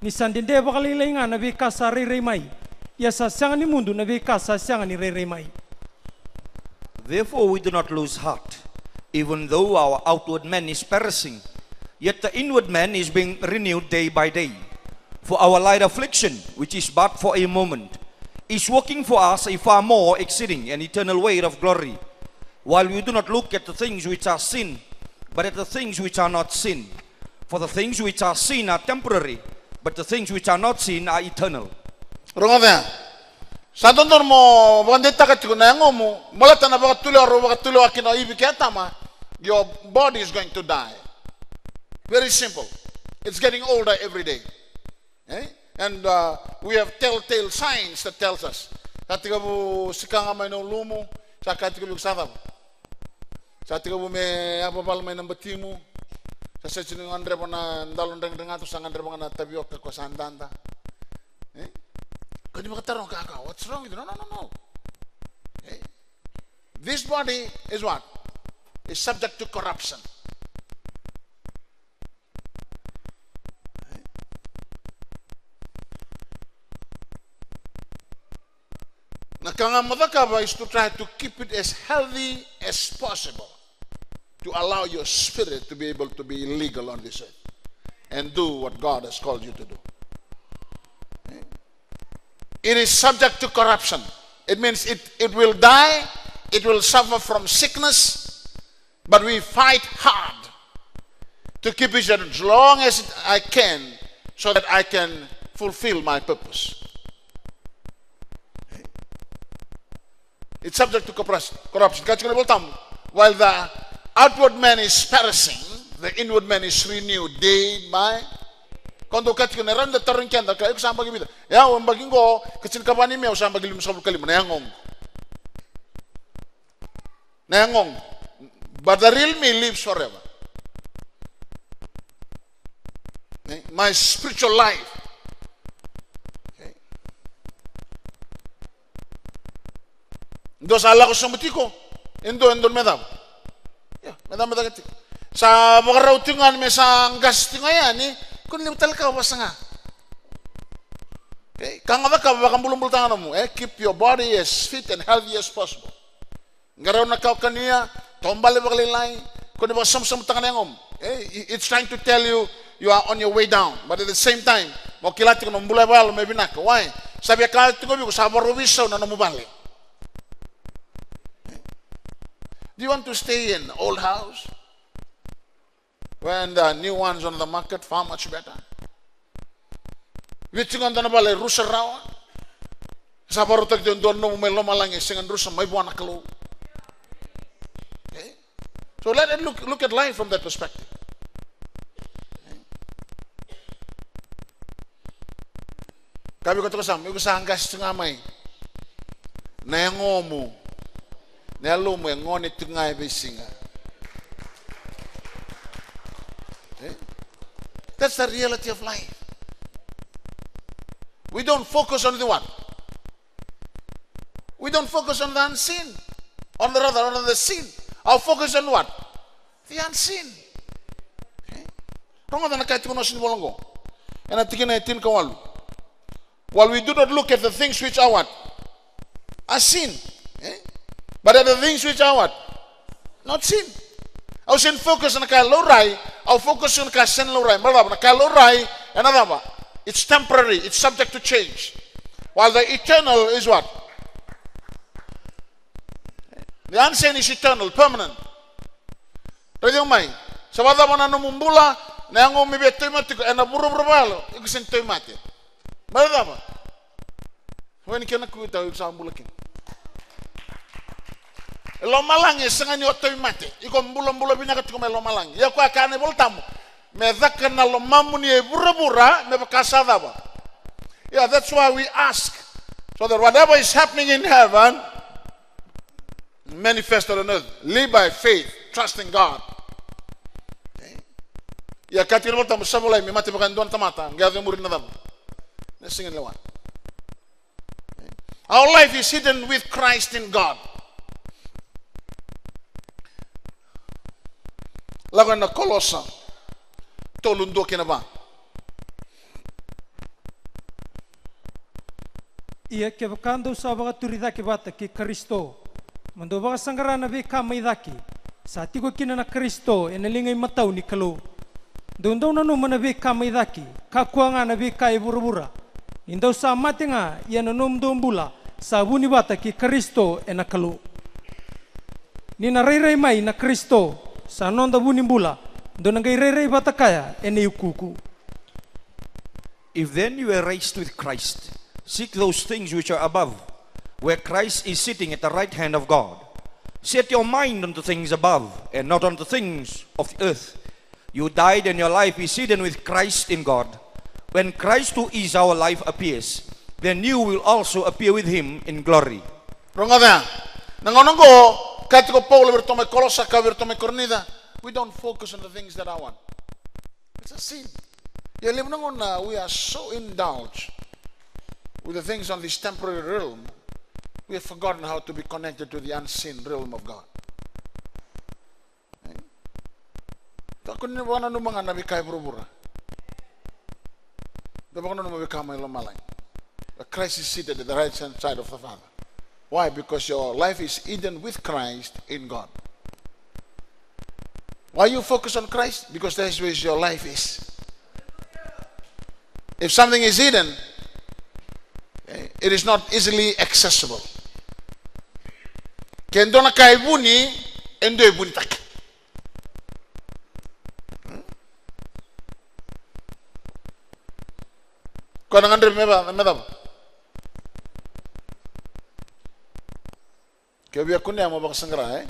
ni sa dede vakalailai ga na veika sa rairai mai, ia sa sega ni mudu na veika sa sega ni rairai mai. Therefore we do not lose heart, even though our outward man is perishing, yet the inward man is being renewed day by day. For our light affliction, which is but for a moment, is working for us a far more exceeding and eternal weight of glory, while we do not look at the things which are seen, but at the things which are not seen. For the things which are seen are temporary, but the things which are not seen are eternal. Rogoca ya. Sa dodonu mo vakadeitaka tiko na yagomu, baleta na vakatulewa rau vakatulewa kina o Ivi kei Atama, your body is going to die. Very simple. It's getting older every day. Eh? And, uh, we have telltale signs that tells us. Sa tekivu sikaga mai na ulumu, sa kaya tiko vei iko sa cava? Sa tekivu me yavavala mai na batimu. Sa sega ni gadreva na dalo dregedregatu, sa gadreva ga na tavioka ko sa dada. Eh? Ko ni vakataroga kaka, what's wrong with you? No, no, no, no. Eh? This body is what? Is subject to corruption. Na ka ga mo cakava is to try to keep it as healthy as possible, to allow your spirit to be able to be legal on this earth and do what God has called you to do. It is subject to corruption. It means it, it will die, it will suffer from sickness, but we fight hard to keep it as long as I can so that I can fulfill my purpose. It's subject to corruption. Corruption. Kaya tiko na iVolatabu, while the outward man is perishing, the inward man is renewed day by. Kau dau kaya tiko na rawa ni da tarogi keda, ka iko sa yabaki vica? E au yabaki qo, ka tinikava ni Me au sa yabaki limasagavulu ka lima, na yagoqu. Na yagoqu. But the real me lives forever. Eh, my spiritual life. Okay. Dua sa lako sobu tiko, e dua, e dua me cava? Ia, me cava, me cava tiko. Sa vakarau tiko ga ni me sa qase tiko ga yani, ko ni levu tale ka vakasaga. Okay, ka ga cakava vakabulabulataka ga nomu, eh, keep your body as fit and healthy as possible. Qarauna ka o kania, taubale vakalailai, ko ni vakasabusabu taka na yagomu. Eh, it's trying to tell you, you are on your way down. But at the same time, mo kila tiko na bula vakayalo me vinaka. Why? Sa via kaya tiko vei iko sa vakarau veisau na nomu vale. Do you want to stay in old house? When there are new ones on the market, far much better. Vei tiko ga dua na vale e rusa rawa. Sa vakarautaki tu e dua na nomu mai lomalagi e sega ni rusa mai vua na Kalou. Okay? So let it look, look at life from that perspective. Okay? Ka vei koto ko sa, iko sa qase tu ga mai. Na yagomu, na yalomu e gone tu ga e veisiga. Eh? That's the reality of life. We don't focus on the what? We don't focus on the unseen. On the rather, on the seen. Our focus on what? The unseen. Okay? Rogoca na ka e tukuna na siga ni vola oqo. Ena tikina e tinikawalu. While we do not look at the things which are what? Are seen. Eh? But at the things which are what? Not seen. Au sega ni focus na ka e laurai, au focus na ka e sega ni laurai. Baleta na ka e laurai, ena cava? It's temporary, it's subject to change. While the eternal is what? The unseen is eternal, permanent. Raici au mai. Sa vakacava na nomu bula, na yago me via tauvimate tiko ena vuravura vakayalo, iko sega ni tauvimate. Baleta na cava? Wai ni kena kuitau iko sa bula kina. E lomalagi e sega ni o tauvimate. Iko bulabula vinaka tiko mai lomalagi. Ia koya kaya na iVolatabu, me caka na lomamuni e vuravura me vaka sa cava? Yeah, that's why we ask, so that whatever is happening in heaven manifested on earth. Live by faith, trusting God. Okay? Ia kaya tiko na iVolatabu, sa volai me mate vaka e dua na tamata, qai yaco e muri na cava? Na siga ni lewa. Our life is hidden with Christ in God. Lako ena Kolosa tolu, dua ki na va. Ia kevaka dou sa vakaturi cake vata kei Karisito, mo dou vakasaqara na veika mai cake, sa tiko kina na Karisito ena liga imatau ni Kalou. Dou dau nanuma na veika mai cake, kakua ga na veika e vuravura. Ni dou sa mate ga, ia na nomudou bula sa vuni vata kei Karisito ena Kalou. Ni na rairai mai na Karisito, sa noda vu ni bula, dou na qai rairai vata kaya ena iukuuku. If then you were raised with Christ, seek those things which are above, where Christ is sitting at the right hand of God. Set your mind on the things above, and not on the things of the earth. You died, and your life is hidden with Christ in God. When Christ, who is our life, appears, then you will also appear with him in glory. Rogoca, na gauna oqo, kaya tiko o Paula vei iratou mai Kolosa, kaya vei iratou mai Korinica, we don't focus on the things that are what? It's a sin. Ia levu na gauna we are so indulged with the things on this temporary realm, we have forgotten how to be connected to the unseen realm of God. Kakua ni vakananuma ga na veika e vuravura. Da vakananuma veika mai lomalagi. But Christ is seated at the right hand side of the Father. Why? Because your life is hidden with Christ in God. Why you focus on Christ? Because that is where your life is. If something is hidden, eh, it is not easily accessible. Ke dua na ka e vuni, e dua e vunitaka. Ko na gadrevi me va-, me cava? Ke via kunea mo vakasaqara, eh?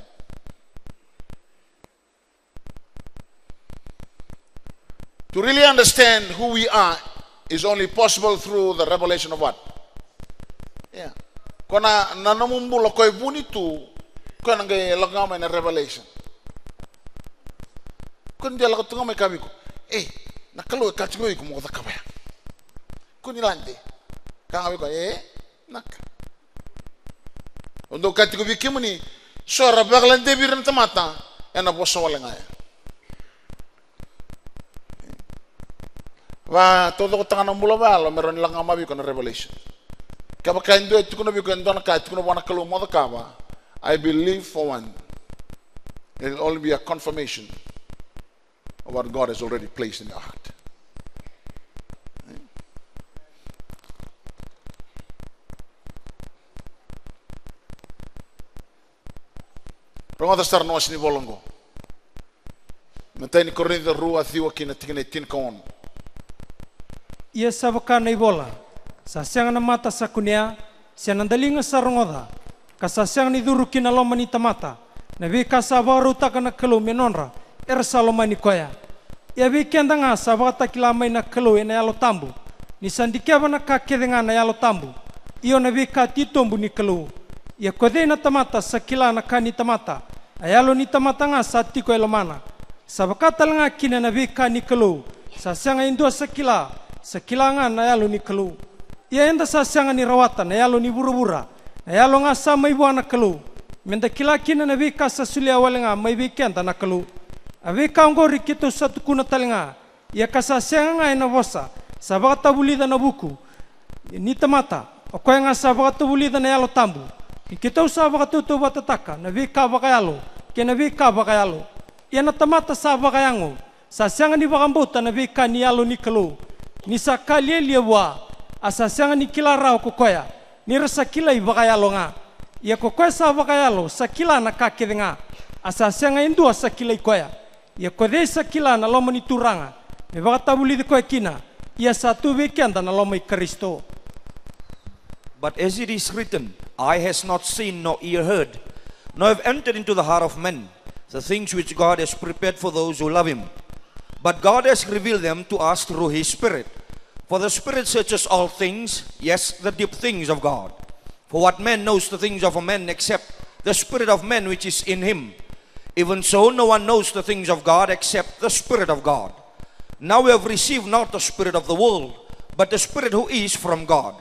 To really understand who we are is only possible through the revelation of what? Yeah. Ko na, na nomu bula ko e vuni tu, ko na qai lako ga mai na revelation. Ko ni dia lako tu ga mai ka vei iko, e, na Kalou e kaya tiko vei iko mo cakava ya. Ko ni lade. Ka ga vei iko, e, naka. O dou kaya tiko vei kemuni, so era vakaladevi ira na tamata, ena vosa wale ga ya. Vakataucokotaka na bula vakayalo me rawa ni lako ga mai vei iko na revelation. Kevaka e dua e tukuna vei iko e dua na ka e tukuna vua na Kalou mo cakava, I believe for one, it'll only be a confirmation of what God has already placed in your heart. Rogoca sara na wase ni vola oqo. Matai ni Korinica rua, ciwa ki na tikina e tinikaono. Ia sa vaka na ivola, sa sega na mata sa kunea, se na daliga sa rogoca, ka sa sega ni curu ki na loma ni tamata na veika sa vakarautaka na Kalou me nodra era sa lomani koya. Ia vei keda ga sa vakatakila mai na Kalou ena Yalo Tabu, ni sa dikeva na ka kece ga na Yalo Tabu, io na veika titobu ni Kalou. Ia ko cei na tamata sa kila na ka ni tamata? A yalo ni tamata ga sa tiko e lomana. Sa vaka tale ga kina na veika ni Kalou, sa sega e dua sa kila, sa kila ga na Yalo ni Kalou. Ia eda sa sega ni rawata na yalo ni vuravura, na yalo ga sa mai vua na Kalou, meda kila kina na veika sa solia wale ga mai vei keda na Kalou. A veika oqori keitou sa tukuna tale ga, ia ka sa sega ga ena vosa, sa vakatavulica na vuku ni tamata, o koya ga sa vakatavulica na Yalo Tabu, ni keitou sa vakatautauvatataka na veika vakayalo kei na veika vakayalo. Ia na tamata sa vakayago, sa sega ni vakabauta na veika ni Yalo ni Kalou, ni sa ka lialia vua. A sa sega ni kila rawa ko koya, ni ra sa kilai vakayalo ga. Ia ko koya sa vakayalo sa kila na ka kece ga, a sa sega e dua sa kilai koya. Ia ko cei sa kila na loma ni Turaga me vakatavulici koya kina? Ia sa tu vei keda na loma i Karisito. But as it is written, "Eye has not seen nor ear heard, nor have entered into the heart of man, the things which God has prepared for those who love him. But God has revealed them to us through his Spirit. For the Spirit searches all things, yes, the deep things of God. For what man knows the things of a man except the spirit of man which is in him? Even so, no one knows the things of God except the Spirit of God. Now we have received not the spirit of the world, but the Spirit who is from God,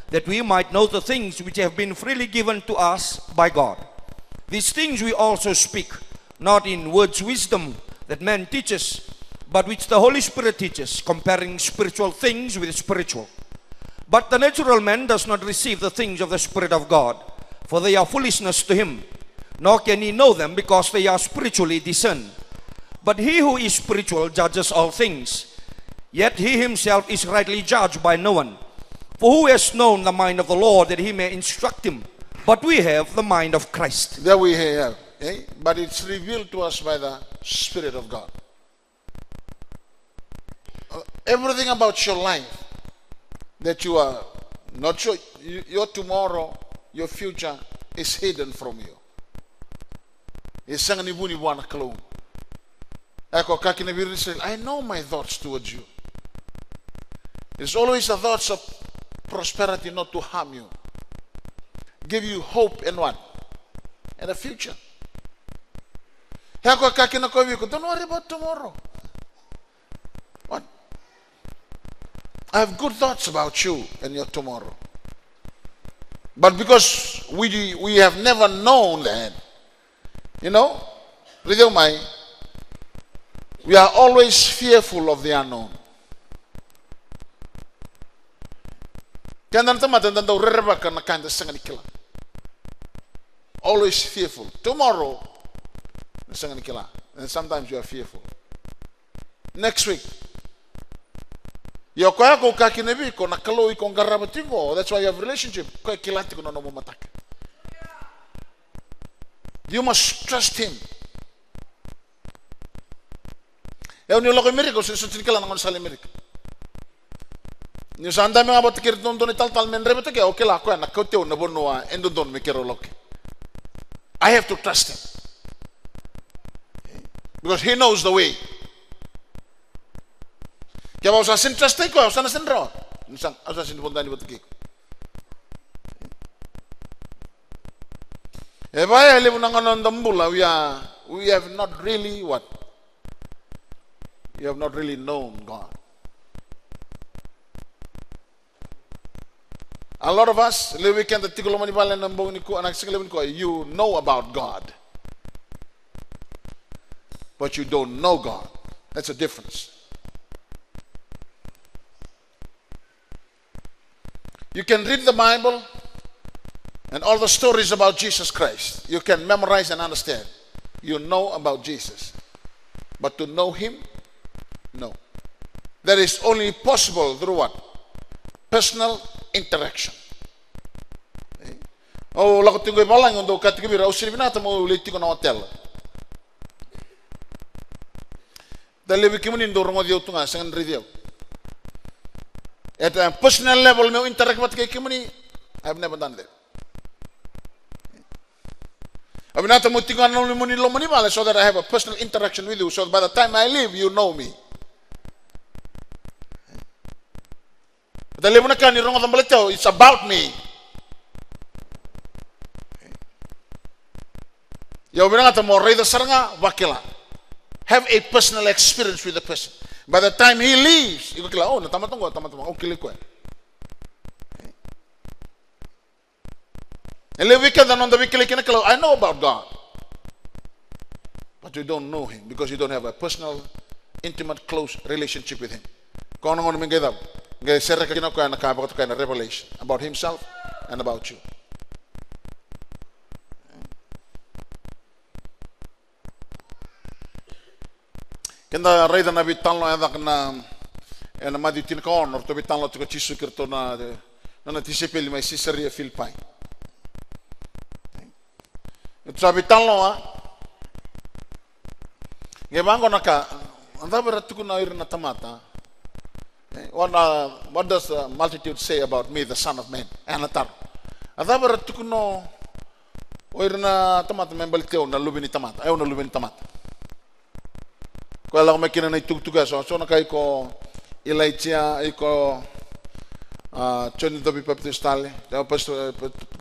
that we might know the things which have been freely given to us by God. These things we also speak, not in words wisdom that man teaches, but which the Holy Spirit teaches, comparing spiritual things with spiritual. But the natural man does not receive the things of the Spirit of God, for they are foolishness to him, nor can he know them, because they are spiritually discerned. But he who is spiritual judges all things, yet he himself is rightly judged by no one. For who has known the mind of the Lord, that he may instruct him? But we have the mind of Christ." There we have, eh? But it's revealed to us by the Spirit of God. Uh, everything about your life that you are not sure, you, your tomorrow, your future is hidden from you. E sega ni vuni vua na Kalou. E kaya kina vei ira na Isireli, "I know my thoughts towards you." It's always the thoughts of prosperity, not to harm you. Give you hope and what? And a future. E kaya kina vei iko, "Don't worry about tomorrow." What? I have good thoughts about you and your tomorrow. But because we, we have never known that, you know, raica mai, we are always fearful of the unknown. Keda na tamata eda dau rerevaka na ka eda sega ni kila. Always fearful. Tomorrow, na sega ni kila. And sometimes you are fearful. Next week. Ia o koya ko kaya kina vei iko na Kalou iko qarava tiko, that's why you have relationship. Koya kila tiko na nomu mataka. You must trust him. E, niu lako i Merika, au sega soti ni kila na gaunisala i Merika. Niu sa dabe ga vata kei ira dodonu italatala me draiva toka, au kila o koya na kauti au na vanua e dodonu me keirau lako. I have to trust him. Because he knows the way. Kevaka au sa sega ni trust-taki koya, au sa na sega ni rawa. Ni sa, au sa sega ni vodo yani vata kei iko. E vaya e levu na gauna noda bula, we are, we have not really what? You have not really known God. A lot of us, levu vei keda tiko loma ni vale na bogi nikua, na siga levu nikua, you know about God. But you don't know God. That's a difference. You can read the Bible and all the stories about Jesus Christ. You can memorize and understand. You know about Jesus. But to know him, no. That is only possible through what? Personal interaction. Au lako tiko i valagi, au dau kaya tiko vei ira, au sega ni vinakata meu lai tiko na hotel. Da levu vei kemuni dau rogoci au tu ga, sega ni raici au. At a personal level, meu interact vata kei kemuni, I have never done that. Au vinakata meu tiko ga na nomuni loma ni vale so that I have a personal interaction with you, so by the time I leave, you know me. Baleta levu na ka ni rogoca baleti au, it's about me. Ia au vinakata mo raica sara ga, vakila. Have a personal experience with the person. By the time he leaves, iko kila, o, na tamata qo, tamata qo, au kilai koya. E levu vei keda na noda veikilai kei na Kalou, I know about God. But you don't know him because you don't have a personal, intimate, close relationship with him. Ko na gauna me qai cava? Qai sereka kina o koya na ka vakatokai na revelation about himself and about you. Keda raica na veitalanoa e caka na, Ena Maciu tinikaono, ratou veitalanoa tiko o Jisu kei ratou na, nona tisaipeli mai Sisaria Filipai. Ratou sa veitalanoa, qai vaqo na ka, a cava era tukuna o ira na tamata? Eh, what, uh, what does the multitude say about me, the Son of Man? Ena taro. A cava era tukuna o ira na tamata me baleti au na Luve ni tamata, au na Luve ni tamata? Koya lako mai kina na itukutuku eso, so na ka iko Ilaija, iko, a, Joni Covi Papitaiso tale, e, papitaiso,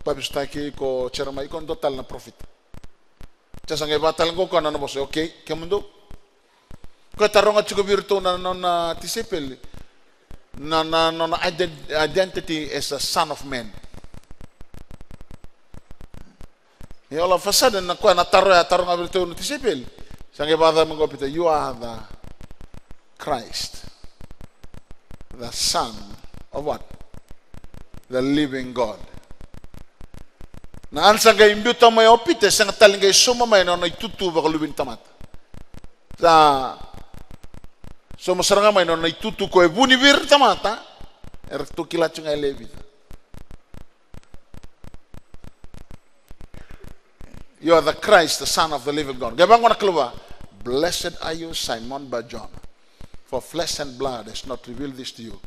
papitaisotaki, iko Jeremaia, iko dua tale na parofita. Sa qai vaka tale qo koya na nona vosa, okay, kemudou. Koya taroga tiko vei iratou na nona tisaipeli na, na nona ident-, identity as a Son of Man. Ia all of a sudden, na koya na taro ya taroga vei iratou na tisaipeli, sa qai vakacava mai qo o Pita, you are the Christ, the Son of what? The living God. Na answer qai biuta mai o Pita, e sega tale ni qai sauma mai na nona itutu vakaluve ni tamata. Sa sauma sara ga mai na nona itutu koya e vuni vei ira na tamata, eratou kila tiko ga e lewe vica. You are the Christ, the Son of the living God. Qai vaqo na Kalou, blessed are you, Simon Bar-Jonah, for flesh and blood has not revealed this to you,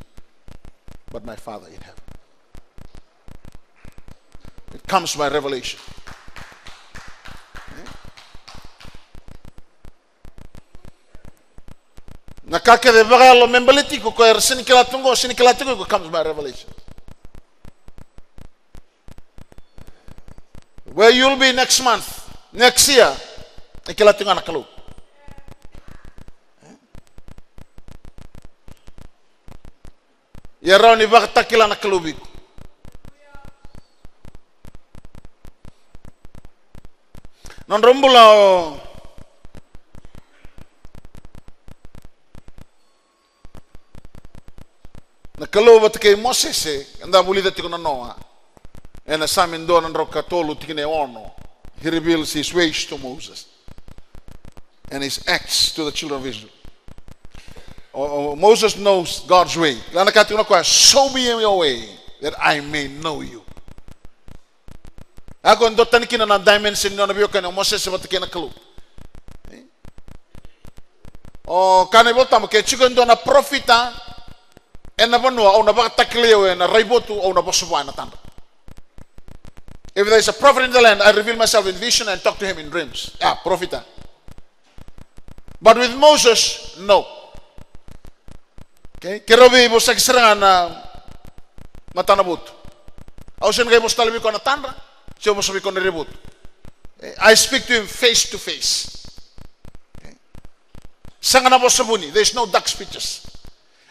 but my Father in heaven. It comes by revelation. Na ka kece e vakayalo me baleti iko, koya era sega ni kila tu qo, sega ni kila tu qo, comes by revelation. Where you'll be next month, next year, e kila tu ga na Kalou. Ia rawa ni vakatakila na Kalou vei iko. Nodrau bula o na Kalou vata kei Mosese, eda vulica tiko na Noa. Ena Same dua na drau ka tolu tikina e ono. He reveals his ways to Moses and his acts to the children of Israel. O, o, Moses knows God's way. Kila na ka tiko na koya, show me your way that I may know you. Ako e dua tani kina na dimension ni nona veiwekani o Mosese vata kei na Kalou. O kaya na iVolatabu, ke tiko e dua na parofita ena vanua, au na vakatakilai au ena raivotu, au na vosa vua ena tadra. If there is a prophet in the land, I reveal myself in vision and talk to him in dreams. Ya, parofita. But with Moses, no. Okay? Keirau veivosaki sara ga na matanavotu. Au sega ni qai vosa tale vei koya na tadra, se au vosa vei koya na raivotu. I speak to him face to face. Okay? Sega na vosa vuni, there is no dark speeches.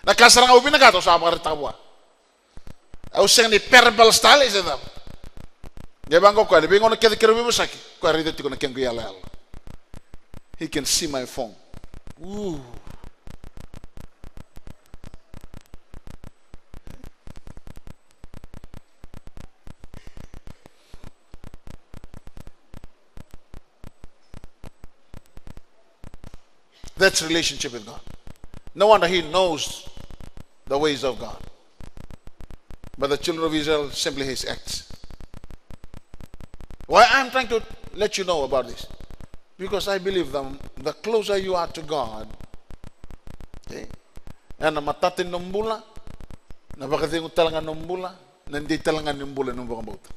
Na ka sara ga au vinakata au sa vakaraitaka vua. Au sega ni parables tale se cava. Qai vaqo koya, na veigauna kece keirau veivosaki, koya raica tiko na kequ iyaloyalo. He can see my phone. Ooh. That's relationship with God. No wonder he knows the ways of God. But the children of Israel simply his acts. Why I'm trying to let you know about this? Because I believe the, the closer you are to God, okay, ena matata ni nomu bula, na vakacegu tale ga ni nomu bula, na dei tale ga ni bula ni nomu vakabauta.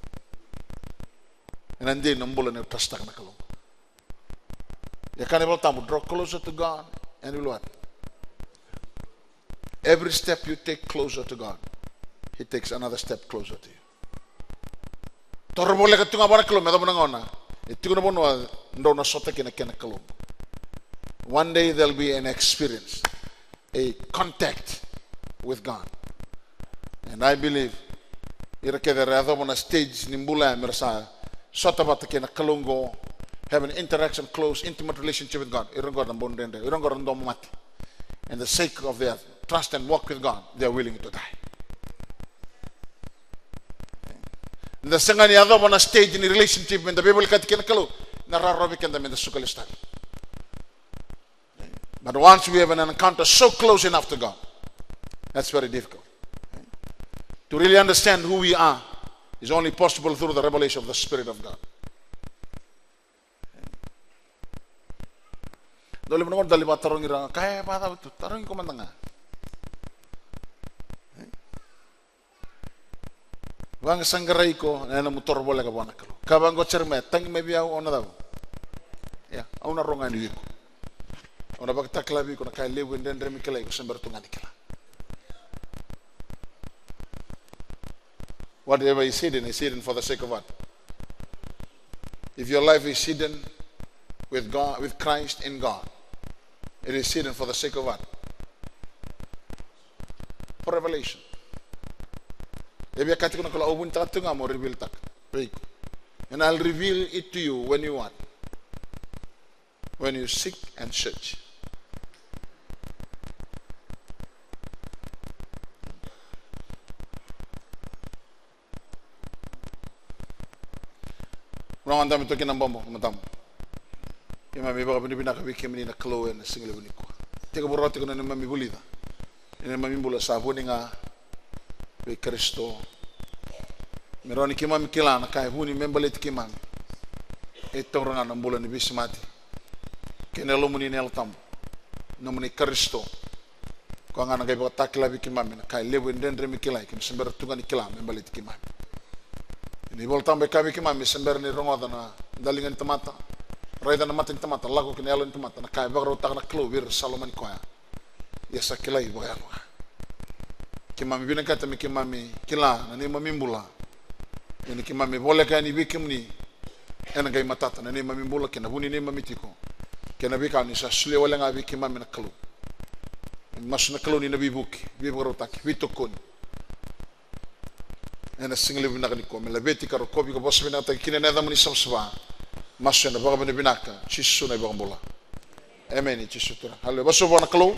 Ena dei na bula ni trust-taka na Kalou. Ia kaya na iVolatabu, draw closer to God and he will what? Every step you take closer to God, he takes another step closer to you. Toro voleka tu ga vua na Kalou me yacova na gauna e tiko na vanua drau na sota kina kei na Kalou. One day there'll be an experience, a contact with God. And I believe ira kece era yacova na stage ni bula ya me ra sa sota vata kei na Kalou qo, have an interaction, close, intimate relationship with God. Ira qo era bau dredre, ira qo era dau mate. In the sake of their trust and walk with God, they are willing to die. Da sega ni yacova na stage ni relationship me da veivolekati kei na Kalou, na rawarawa vei keda me da suka lesu tale. But once we have an encounter so close enough to God, That's very difficult. To really understand who we are is only possible through the revelation of the Spirit of God. Dou levu na gauna da lai vakatarogi ira, ka e vakacava tu, tarogi iko mada ga. Vaqaqarai iko ena nomu toro voleka vua na Kalou. Ka vaqo o Jeremaia, tagi mai vei au, au na cava? Ia, au na rogo yani vei iko. Au na vakatakila vei iko na ka e levu e dredre me kilai, iko se bera tu ga ni kila. Whatever is hidden is hidden for the sake of what? If your life is hidden with God, with Christ in God, it is hidden for the sake of what? For revelation. E via kaya tiko na Kalou, au vunitaka tiko ga mo reveal-taka vei iko. And I'll reveal it to you when you what? When you seek and search. Rogoca me toki na bobo matamu. Keimami vakavinavinaka vei kemuni na Kalou ena siga levu nikua. Tekivu rawa tiko na neimami vulica. Ena neimami bula sa vuni ga vei Karisito. Me rawa ni keimami kila na ka e vuni me baleti keimami. E taura ga na bula ni veisemati kei na Yalomuni na Yalo Tabu. Nomuni Karisito. Koya ga na qai vakatakila vei keimami na ka e levu e dredre me kilai, keimami se bera tu ga ni kila me baleti keimami. Ena iVola Tabu e kaya vei keimami, se bera ni rogoca na daliga ni tamata, raica na mata ni tamata, lako ki na yalo ni tamata, na ka e vakarautaka na Kalou vei ira sa lomani koya. Ia sa kilai vakayalo ga. Keimami vinakata me keimami kila na neimami bula. Ia ni keimami voleka yani vei kemuni, ena qai matata na neimami bula kei na vu ni neimami tiko, kei na veika ni sa solia wale ga vei keimami na Kalou. Masu na Kalou ni na veivuke, veivakarautaki, veitokoni. Ena siga levu vinaka nikua, me laveti ka rokovi ka vosa vinakataki kina na yacamuni savasava. Masu ena vakavinavinaka Jisu na iVakabula. Emeni. Jisu Turaga. Haleluya. Vasu vua na Kalou.